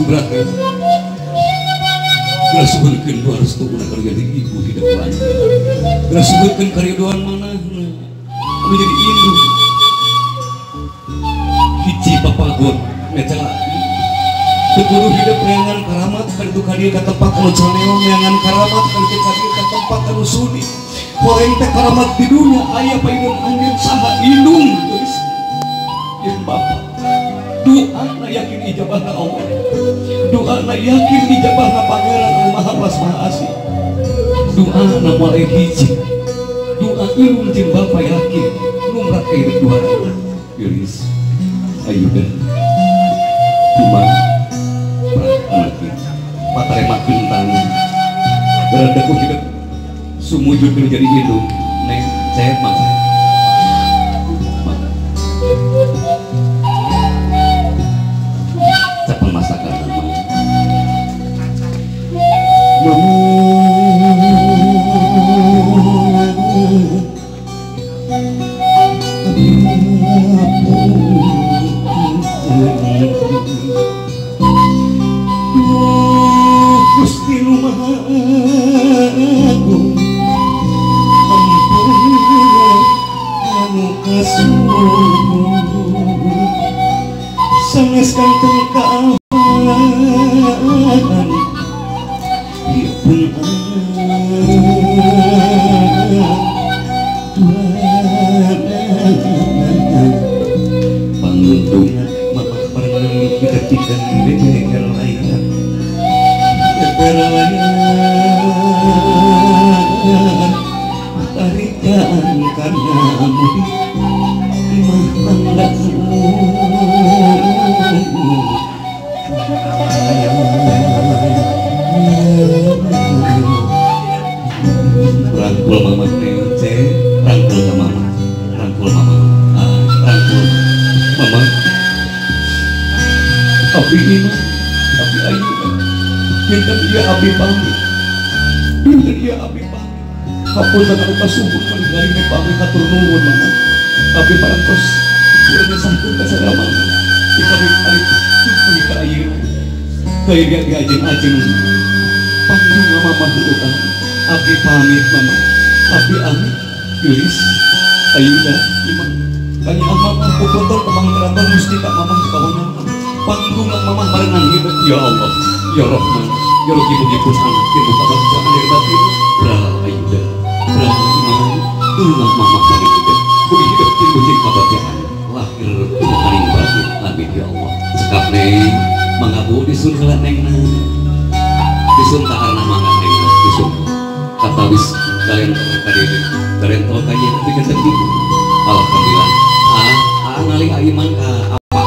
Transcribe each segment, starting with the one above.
Numrat Rasuhunkeun dua restu una jadi ibu hidup Rasuhunkeun karidoan manahna anu jadi indung hiji papagon necela teu kudu hidup neangan karamat ka ditu ka dieu ka tempat anu caneong neangan karamat ka ditu ka dieu ka tempat anu suni horeng teh karamat di dunia aya payun anjeun saha indung geus jeung bapa doa na yakin ijabahna Allah doa na yakin ijabahna Pangeran anu Maha Maha Asih doa na moal hiji doa indung jeung bapa yakin lumrah ka hidup dua geus ayuda iman anak pataremakeun tangan berada ku hidup sumujud menjadi indung neng saya mangga capang masakan mama Gusti nu Maha Agung ampun anu kasuhun sanes kanten kaafan ieu pun pangundung mamah parengan kita tikan bebeker layar berlayar tarikan karena mudik imah tanggamu rangkul mama nece rangkul ke mama rangkul mama rangkul mama abi imah abi ayu pinten ieu abdi pamit pinten ieu abdi pamit hapunten anu kasuhun ningali pamit hatur nuhun mama abdi parantos ieu nyesahkeun ka sadaya mama dikawit alit dugi ka ayeuna teu diajeng-ajeng pangdunga mama heueuh abdi pamit mama abdi amit geulis ayuda imah kanyaah mama pupunten kemang keraton mustika mama kawangan pangdunga mama barengan hidup ya Allah ya Rahman ya Rohim pun anak ibu kabagja lahir batin bra ayuda bra iman dunga mama dari hidup bumi hidup jeung kabagjaan lahir tumaning batin amin ya Allah cekap neng mangga bu disun heula nengna disun taharna mangga nengna disun katawis kalian tol ka dieu kalian tol ka ieu tapi kan ibu alhamdulillah ah ngali iman ka apa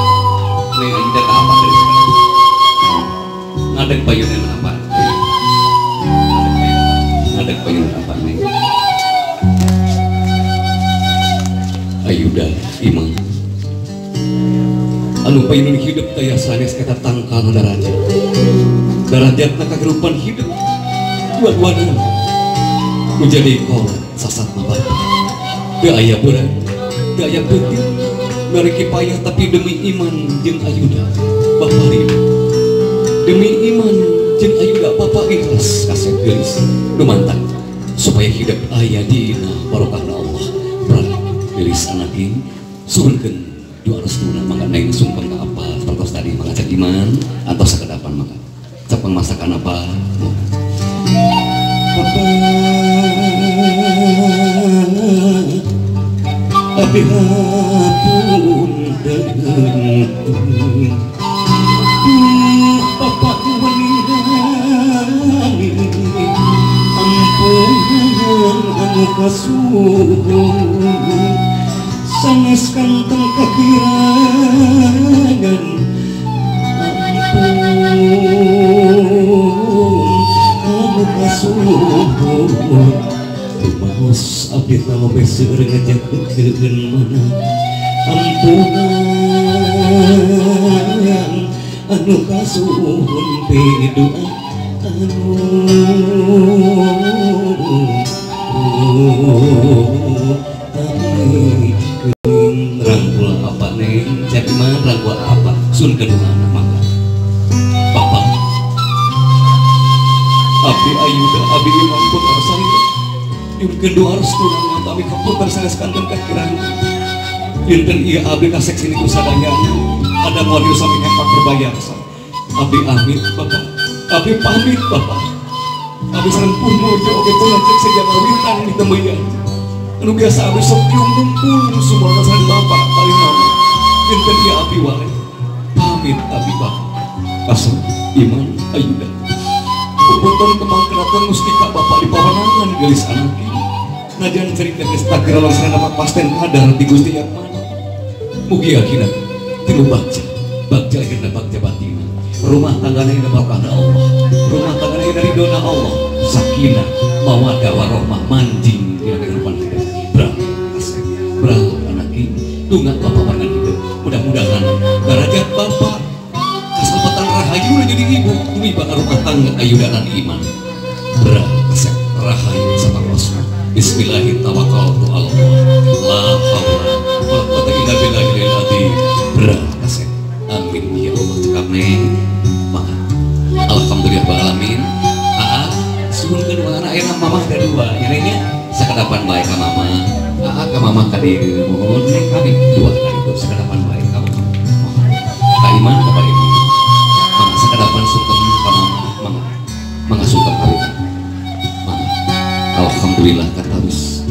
neng ayuda ka apa dari sekarang ngadeg payunan apa ngadeg payunan apa neng ayuda iman anu payunan hidup daya sanes eta tangkal darajat darajatna kahirupan hidup dua-duana menjadi kolot sasat mabah teu aya beurang teu aya peuting mereka payah tapi demi iman jeung ayuda bapak ridho demi iman jeung ayuda bapak ikhlas kasep geulis lumantak supaya hidup aya dina barokahna Allah berat geulis anak ieu suhunkeun dua restuna mangga neng sungkem ka apa sapertos tadi mangga cek iman atau sakedapan mangga capang masakan apa Abi hapunten bapak weningani ampun anu kasuhun sanes kanten kakirangan ampun anu kasuhun tumaos abdi talobe seueur ngajakeun mana ampunan anu kasuhun pidu'a anu rangkul apa neng cek iman rangkul apa sun kedua anak maka bapak Abdi Ayuda abdi iman putra salira nyunkeun doa restu utami kapunten sanes kanten kakirang dinten ieu abdi kaseksi niku sadayana ada model sami hepak berbayar abdi amit bapak abdi pamit bapak abdi sareng pun mojo oge pun cek sejak kawitan di tembeyan anu biasa abdi sok tiung ngumpul sumber sareng bapak kali mama dinten ieu abdi wae pamit abdi bapak kasih iman ayuda punten kembang keraton mustika bapak di pawenangan gelis anaki najan cerita geus takdir langsung dapat pasten kadar di Gusti yang mana mugi akhirna tilu bagja bagja akhirna bagja batina rumah tanggana dina barokahna Allah rumah tanggana dina ridona Allah sakinah mawaddah warahmah manjing dina kehidupan kita brah asep brah anaki tunggak bapak barengan kita mudah-mudahan darajat bapak kasampatan rahayu jadi ibu tumiba rumah tangga ayuda dan iman brah asep rahayu sama Rasul bismillahirrahmanirrahim la haula wala quwwata illa billahil azim brah asep amin ya Allah cekap neng maka alhamdulillah rabbil alamin aa suhunkeun warna ayeuna mamah da dua nyanyinya sakadapan bae ka mama aa ka mama ka dieu mohon neng kami dua kali itu sakadapan bae ka mama ka iman ka balik mangga sakadapan sungkem ka mama mangga mangga sungkem ka mama alhamdulillah katawis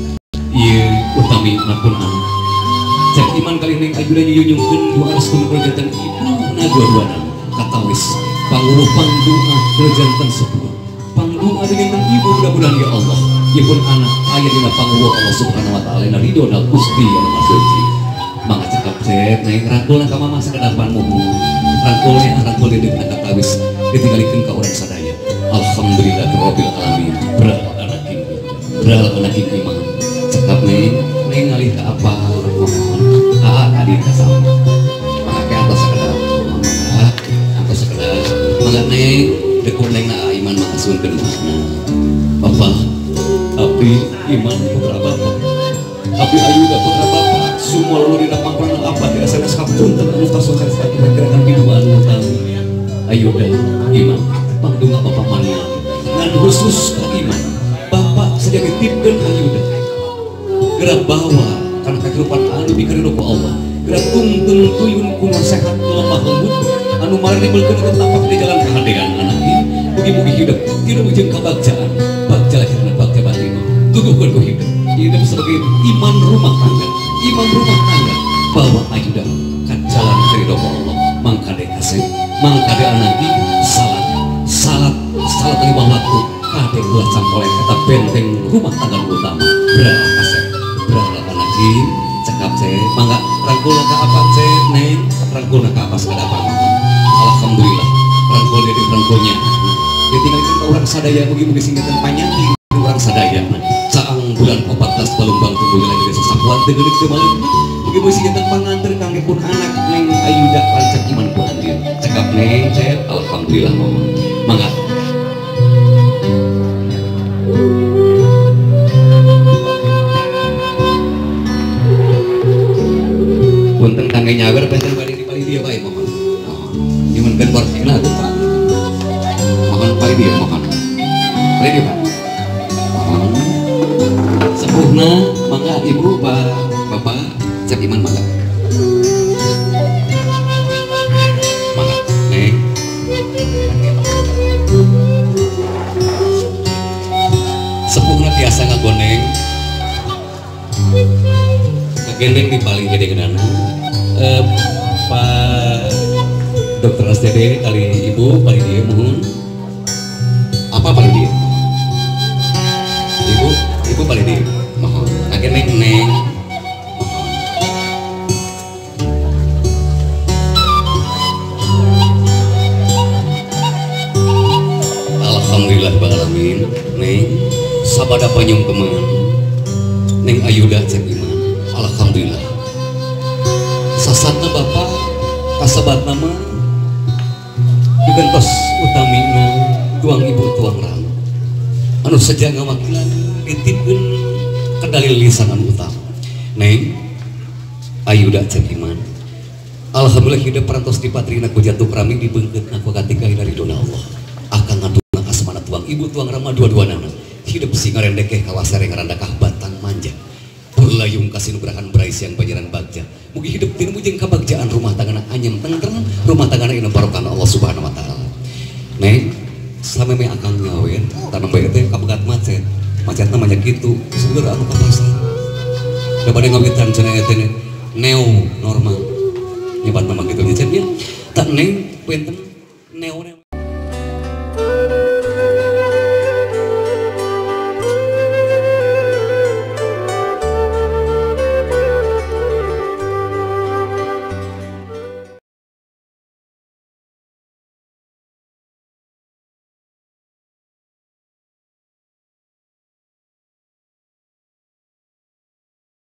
ieu utami napun anak cek iman kali neng ayuda nyunyungkeun doa restu janten ibu na dua-duana katawis panguruh pangdoa janten sepuh pangdoa janten ibu mudah-mudahan ya Allah ieu pun anak aya dina panguruh Allah Subhanahu wa taala dina ridho na Gusti anu Maha Suci mangga cekap cek neng rangkulna ka mama sakadapan muhun rangkulnya rangkul dedeuna katawis ditinggalikeun ka urang sadaya alhamdulillahirabbil alamin beral anak ibu beral anak iman cekap neng neng ngalih ka apa mohon aa tadi ka sama mangga ke atas sakedap mangga atas sakedap mangga neng dekur neng na iman mangga suhunkeun doana bapak abdi iman putra bapak abdi ayuda putra bapak semua lu dina pangpana apa di SNS kapunten anu tos sanes gerakan piduaan utami ayuda iman pangdonga bapak manian ngan khusus ka iman bapak saja ditipkeun ayuda gerak bawa karena kehidupan anu dikeridho ku Allah gerak tungtun tuyun ku nasihat lemah lembut anu maribelkeun tapak di jalan kahadean anak ieu mugi-mugi hidup tidak ujung kabagjaan bagja lahirna bagja batin tuduhkeun ku hidup hidup sebagai iman rumah tangga iman rumah tangga bawa ayuda ka jalan keridho ku Allah mangkade kasih mangkade anak ieu salat salat salat lima waktu kade ulah cangkolek eta benteng rumah tangga utama brah kasih brah lagi cekap cek mangga rangkulna ka apa cek neng rangkulna ka apa sakadapan alhamdulillah rangkul jadi rangkulnya ditinggalikeun ka urang sadaya mugi-mugi sing janten panyanyi urang sadaya caang bulan 14 balumbang tunggu jalan di desa sapuan teu geulik teu balik mugi-mugi sing janten panganter kangge pun anak neng ayuda lancak iman ku anjeun cekap neng cek alhamdulillah mama mangga punten kangge nyawer punten bari di palih dieu bae mohon nyuhunkeun porcina atuh Pak mohon palih dieu mohon palih dieu Pak mohon sepuhna mangga ibu Pak bapak cek iman mangga mangga neng sepuhna biasa ngagoneng ngagendeng di paling gede-gedana Pak Dr. STD kali ibu paling dia mohon apa paling dia ibu ibu paling dia mohon agen neng neng mohon alhamdulillah alamin neng sabada panyungkeman neng ayuda cek iman alhamdulillah sasatna bapak kasabat nama digentos utamina tuang ibu tuang rang anu seja ngawakilan dititipkeun ka dalil lisan anu utama neng ayuda cek iman alhamdulillah hidup parantos dipatrina ku jatuh rami dibeungkeutna ku katika dari dona Allah akan ngadu Asmana tuang ibu tuang rama dua-duanana hidup singarendekeh kawasare ngarandakah batang manja berlayung kasinugrahan beraisian banjaran bagja mugi hidup tinemu jeung kabagjaan rumah tanggana anyem tentrem rumah tanggana inu barokah Allah Subhanahu wa taala. Neng sameme akang nyawen tanam bae teh kabegat macet macetna mah kitu seueur anu ka pasar da bade ngawitan cenah teh neo normal nyebat nama kitu nya cenah tak neng benten.